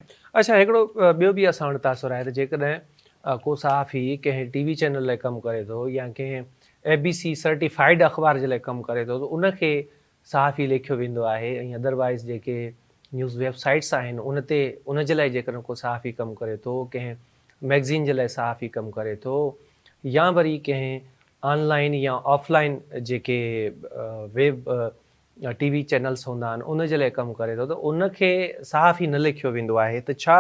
اڇا هڪڙو ٻيو به اسان وٽ تاثر آهي ته جيڪڏهن ڪو صحافي ڪنهن ٽي وي چينل لاء ڪم ڪري ٿو يا ڪنهن اي بي سي سرٽيفائيڊ اخبار جي لاء ڪم ڪري ٿو ته ان کي صحافي ليکيو ويندو آهي ۽ ادروائيز جيڪي نيوز ويب سائيٽس آهن ان تي ان جي لاء جيڪڏهن ڪو صحافي ڪم ڪري ٿو ڪنهن ميگزين جي لاء صحافي ڪم ڪري ٿو يا وري ڪنهن آن لائين يا آف لائين جيڪي ويب ٽي وي چينلز هوندا آهن ان جي لاء ڪم ڪري ٿو ته ان کي صحافي نه ليکيو ويندو آهي ته ڇا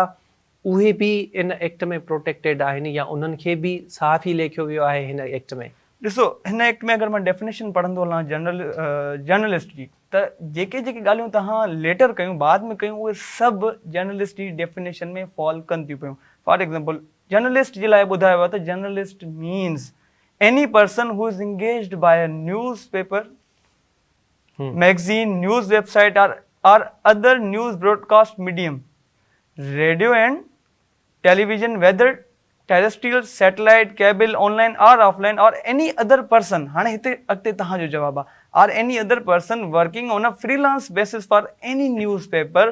اهي به ان ايڪٽ ۾ پروٽيڪٽيڊ آهن يا انهن کي به صحافي ليکيو ويو آهي هن ايڪٽ ۾؟ ڏسو هن ايڪٽ ۾ اگر مان ڊيفينيشن پڙهندو هلان جنرل جرنلسٽ جي ته جيڪي جيڪي ڳالهيون توهان ليٽر ڪيون بعد ۾ ڪيون اهي سڀ جرنلسٽ جي ڊيفينيشن ۾ فال ڪن ٿيون پيون. فار ايگزامپل جرنلسٽ جي لاء ٻڌايو ويو آهي ته journalist means any person who is engaged by a newspaper, magazine, news website or or other news broadcast medium, radio and television whether terrestrial, satellite, cable, online or offline or any other person, هاڻي هتي اڳتي توهان جو جواب آ، or any other person working on a freelance basis for any newspaper,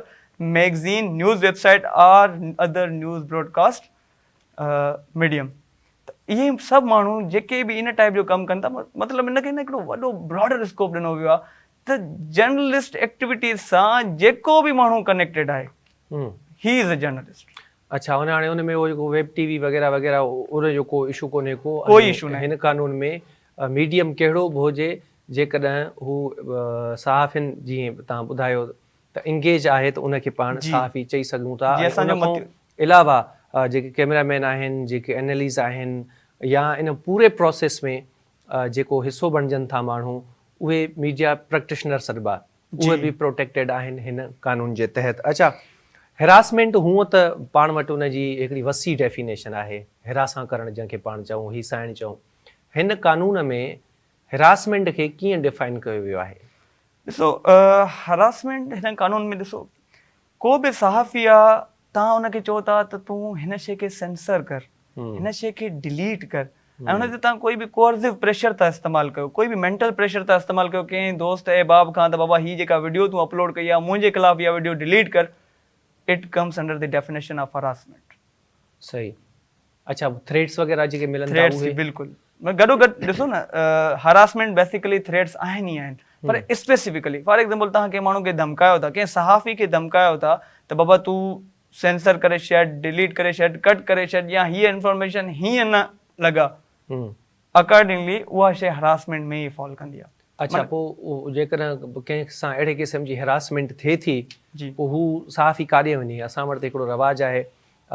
magazine, news website or other news broadcast medium. ته اهي سڀ ماڻهو جيڪي به ان ٽائيپ جو ڪم ڪن ٿا مطلب ان کي نه هڪڙو وڏو براڊر اسڪوپ ڏنو ويو آهي ته جرنلسٽ ايڪٽيوٽيز سان جيڪو به ماڻهو ڪنيڪٽيڊ آهي هي از ا جرنلسٽ. اڇا ان هاڻي ان ۾ اهو جيڪو ويب ٽي وي وغيره وغيره ان جو ڪو اشو ڪونهي ڪو ڪوئي اشو ناهي. هن قانون ۾ ميڊيم ڪهڙو به هجي جيڪڏهن هو صحافين جيئن توهان ٻڌايو ته انگيج آهي ته ان کي پاڻ صحافي چئي سگهون ٿا ۽ ان کان علاوه جيڪي ڪئميرا مين آهن، جيڪي ايناليز آهن يا ان پوري پروسيس ۾ جيڪو حصو بڻجن ٿا ماڻهو اهي ميڊيا پريڪٽيشنر سڏبا اهي به پروٽيڪٽيڊ آهن هن قانون جي تحت. اڇا هراسمينٽ هونء ته پاڻ وٽ ان جي هڪڙي وسيع ڊيفينيشن آهي هراسان ڪرڻ جنهن کي پاڻ چئون هيسائڻ چئون هن قانون ۾ هراسمينٽ کي ڪيئن ڊيفائن ڪيو ويو آهي؟ ڏسو هراسمينٽ هن قانون ۾ ڏسو ڪو به صحافي آ توهان ان کي چئو ٿا ته تون هن شي کي سينسر ڪر هن شي کي ڊليٽ ڪر ۽ ان تي توهان ڪوئي به ڪوئرسو پريشر ٿا استعمال ڪيو ڪوئي به مينٽل پريشر ٿا استعمال ڪيو ڪنهن دوست احباب کان ته بابا هي جيڪا وڊيو تون اپلوڊ ڪئي آ منهنجي خلاف اها وڊيو ڊليٽ ڪر it comes under the definition of harassment. صحيح اڇا ٿريٽس وغيره جيڪي ملن ٿا اهي بلڪل گڏو گڏ ڏسو نه هراسمينٽ بيسيڪلي ٿريٽس آهن ئي آهن پر اسپيسيفڪلي فار ايگزامپل توهان ڪنهن ماڻهو کي ڌمڪايو ٿا ڪنهن صحافي کي ڌمڪايو ٿا ته بابا تون سينسر ڪري ڇڏ ڊليٽ ڪري ڇڏ ڪٽ ڪري ڇڏ يا هيء انفارميشن هيئن نه لڳا اڪارڊنگلي اها شيء هراسمينٽ ۾ ئي فال ڪندي آهي. اڇا پوء جيڪڏهن ڪنهن سان اهڙي قسم جي هراسمينٽ ٿئي ٿي پوء هو صحافي ڪاڏي وڃي اسان وٽ ته هڪڙو رواج آهي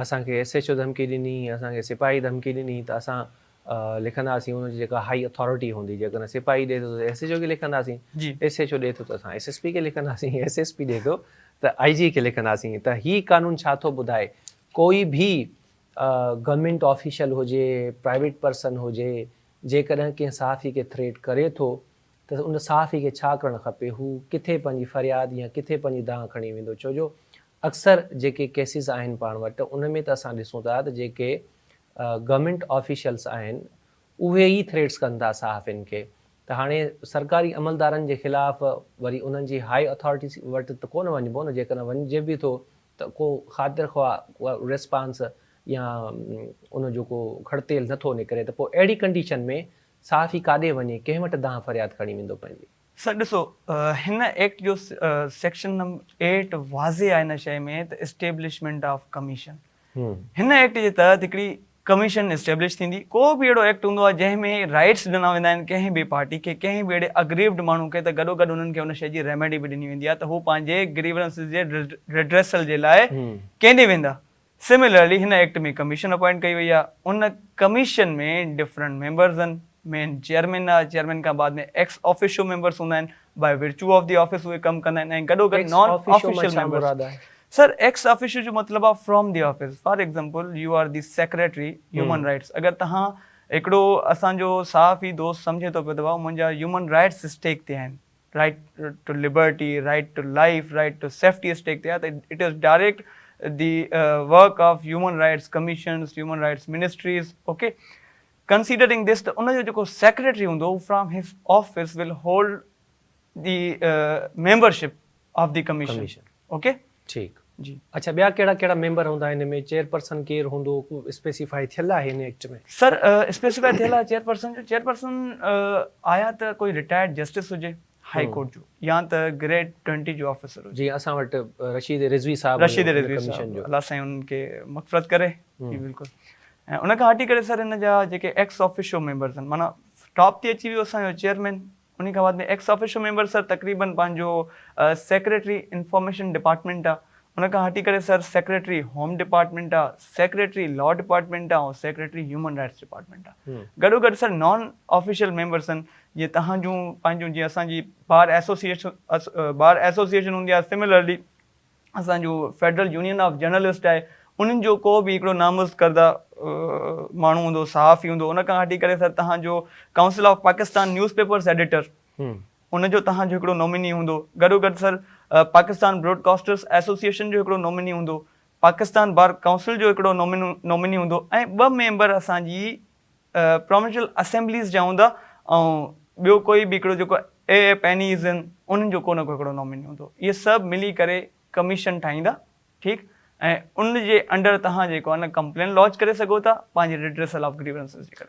اسان کي ايس ايڇ او ڌمڪي ڏني، اسان کي سپاهي ڌمڪي ڏني ته اسان لکنداسين ان جي جيڪا هائي اٿارٽي هوندي، جيڪڏهن سپاهي ڏئي ٿو ته ايس ايڇ او کي لکنداسين، ايس ايڇ او ڏئي ٿو ته اسان ايس ايس پي کي لکنداسين، ايس ايس پي ڏئي ٿو ته آئي جي کي لکنداسين ته هي قانون ڇا ٿو ٻڌائي ڪوئي به گورنمينٽ آفيشل هجي، پرائيويٽ پرسن هجي، جيڪڏهن ڪنهن صحافي کي ٿريٽ ڪري ٿو ته ان صحافي کي ڇا ڪرڻ کپي، هو ڪٿي پنهنجي فرياد يا ڪٿي پنهنجي دانهن کڻي ويندو ڇو جو اڪثر جيڪي ڪيسز آهن پاڻ وٽ ان ۾ ته اسان ڏسون ٿا ته جيڪي گورنمينٽ آفيشلس آهن اهي ئي ٿريٽس ڪن ٿا صحافين کي ته هاڻي سرڪاري عملدارن جي خلاف وري انهن جي هائي اٿارٽي وٽ ته ڪونه وڃبو نه جيڪڏهن وڃجي به ٿو ته ڪو خاطر خواهه ريسپانس يا ان جو ڪو کڙتيل نٿو نڪري ته پوء اهڙي ڪنڊيشن ۾ صحافي ڪاڏي وڃي ڪنهن وٽ دانهن فرياد کڻي ويندو پنهنجي. سر ڏسو هن ايڪٽ جو سيڪشن نمبر ايٽ واضح آهي هن شيء ۾ ته اسٽيبلشمينٽ آف ڪميشن هن ايڪٽ جي تحت هڪڙي ڪميشن اسٽيبلش ٿيندي ڪو به اهڙو ايڪٽ هوندو آهي جنهن ۾ رائٽس ڏنا ويندا آهن ڪنهن به پارٽي کي ڪنهن به اهڙي اگريوڊ ماڻهو کي ته گڏو گڏ انهن کي ان شيء جي ريميڊي به ڏني ويندي آهي ته هو پنهنجي گريورنسز جي ريڊريسل جي لاء ڪيڏي ويندا سملرلي هن ايڪٽ ۾ ڪميشن اپوائنٽ ڪئي وئي آهي ان ڪميشن ۾ ڊفرنٽ ميمبرز آهن مين چيئرمين آهي چيئرمين کان بعد ۾ ايڪس آفيشو ميمبرز هوندا آهن by virtue of the office اهي ڪم ڪندا آهن ۽ گڏو گڏ نان آفيشل ميمبرز سر ايڪس آفيشو جو مطلب آهي from the office for example you are the secretary human rights اگر توهان هڪڙو اسان جو صحافي دوست سمجهي ٿو پيو ته ڀائو منهنجا هيومن رائٽس اسٽيڪ تي آهن right to liberty, right to life, right to safety stake تي آهي ته it is direct the work of human rights commissions, human rights ministries, okay considering this ته ان جو جيڪو سيڪريٽري هوندو هو from his office will hold the membership of the commission okay ٺيڪ. جي. اڇا ٻيا ڪهڙا ڪهڙا ميمبر هوندا ان ۾ چيئرپرسن ڪير هوندو ڪو اسپيسيفائي ٿيل آهي ان ايڪٽ ۾؟ سر اسپيسيفائي ٿيل آهي چيئرپرسن جو چيئرپرسن آيا ته ڪوئي رٽائرڊ جسٽس هجي هائي ڪورٽ جو يا ته گريڊ ٽوئنٽي جو آفيسر هجي. جيئن اسان وٽ رشيد رضوي صاحب هيو رشيد ان رضوي ڪميشن صاحب جو. الله سائين انهن کي مغفرت ڪري. جي بلڪل ۽ ان کان هٽي ڪري سر ان جا جيڪي ايڪس آفيشو ميمبرز آهن معنيٰ ٽاپ تي اچي ويو اسان جو چيئرمين انهي کان بعد ۾ ايڪس آفيشو ميمبر سر تقريبن پنهنجو سيڪريٽري انفارميشن ڊپارٽمينٽ آ ان کان هٽي ڪري سر سيڪريٽري هوم ڊپارٽمينٽ آ سيڪريٽري لا ڊپارٽمينٽ آ ۽ سيڪريٽري هيومن رائٽس ڊپارٽمينٽ آ گڏو گڏ سر نان آفيشل ميمبرس آهن جيئن تهان جون پنهنجون جيئن اسان جي بار ايسوسيئيشن بار ايسوسيئيشن هوندي آ سملرلي اسان جو فيڊرل يونين آف جرنلسٽ آهي انهن جو ڪو به هڪڙو نامزد ڪرده ماڻهو هوندو صحافي هوندو ان کان هٽي ڪري سر تهان جو council of Pakistan news papers editor ان جو تهان جو هڪڙو نوميني هوندو گڏو گڏ سر پاڪستان براڊ ڪاسٽرس ايسوسيئيشن جو هڪڙو نوميني هوندو پاڪستان بار ڪائونسل جو هڪڙو نوميني هوندو ۽ ٻه ميمبر اسان جي پراونشل اسيمبليز جا هوندا ۽ ٻيو ڪوئي به هڪڙو جيڪو اي اي پينيز آهن انهن جو ڪو نه ڪو هڪڙو ناميني هوندو اهي سڀ ملي ڪري ڪميشن ٺاهيندا ٺيڪ ۽ ان جي انڊر توهان جيڪو آهي نه ڪمپلين لاج ڪري سگهو ٿا پنهنجي ريڊريسل آف گريونسز جي ڪري.